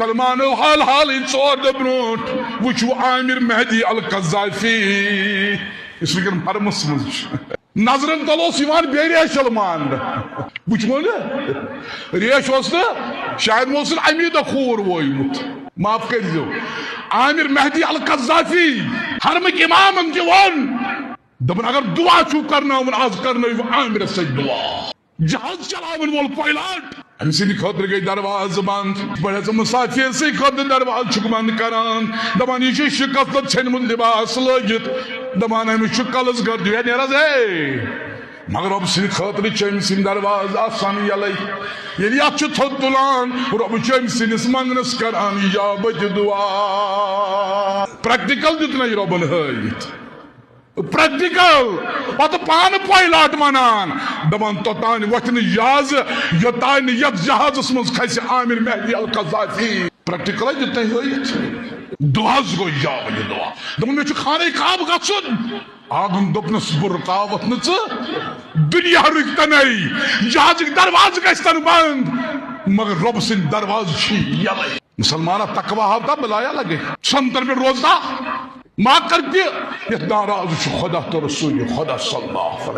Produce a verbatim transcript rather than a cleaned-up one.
سلمانو حال حالٕے ژور دۄہ برونٛٹھ وٕچھو عامر مہدی القذافی، یُس وٕنکٮ۪ن حرمس منٛز چھُ۔ نظرن تل اوس یِوان بے ریش سلمان، وٕچھمو نہٕ؟ ریش اوس نہٕ، شاید مےٚ اوس نہٕ امی دۄہ کھوٗر وویمُت، معاف کٔرۍزیو۔ عامر مہدی القذافی، حرمٕکۍ امامن تہِ ووٚن، دوٚپُن، اگر دعا چھُو کرناوُن، از کرنٲیِو عامرس سۭتۍ دعا۔ جہاز چلاون وول پائلٹ، أمۍ سٕنٛدِ خٲطرٕ گٔے دروازٕ بنٛد۔ یِتھ پٲٹھۍ ہسا مسافر سٕنٛدِ خٲطرٕ دروازٕ چھُکھ بنٛد کران، دپان، یہِ چھُ شکست ژھیٚنمُت لباس لٲگِتھ، دپان، أمِس چھُ قلس گردِ، ہے، نیر حظ، ہے۔ مگر رۄب سٕنٛدِ خٲطرٕ چھِ أمۍ سٕنٛدۍ دروازٕ آسان یلے۔ ییٚلہِ یہِ اَتھ چھُ تھوٚد تُلان، رۄب چھُ أمۍ سٕنٛدِس منٛگنس کران اجابت دعا۔ پریکٹیکل دیُت نہ یہِ رۄبن ہٲوِتھ۔ پریکٹیکل۔ پتہٕ پانہٕ پائلٹ ونان، دپان، توٚتانۍ وۄتھِ نہٕ جہازٕ، یوٚتانۍ نہٕ یتھ جہازس منٛز کھسہِ عامر مہدی القذافی۔ پریکٹیکل دیُت تٔمۍ ہٲوِتھ۔ دۄہس گوٚو یاوٕ یہِ دۄہ۔ دوٚپُن، مےٚ چھُ خانہ کعبہٕ گژھُن۔ آگُن دوٚپنس، بہٕ رُکاوتھ نہٕ ژٕ۔ دُنیا رُکہِ تنے، جہازٕکۍ دروازٕ گژھِ تن بند، مگر رۄب سٕنٛدۍ دروازٕ چھِ یلے۔ مسلمانہ، تقوی ہاو تا، بلایا لگے۔ سنتر پہ روزتا، ما کر تہِ یتھ ناراض چھُ خدا تہٕ رسول خدا صلی اللہ علیہ وسلم۔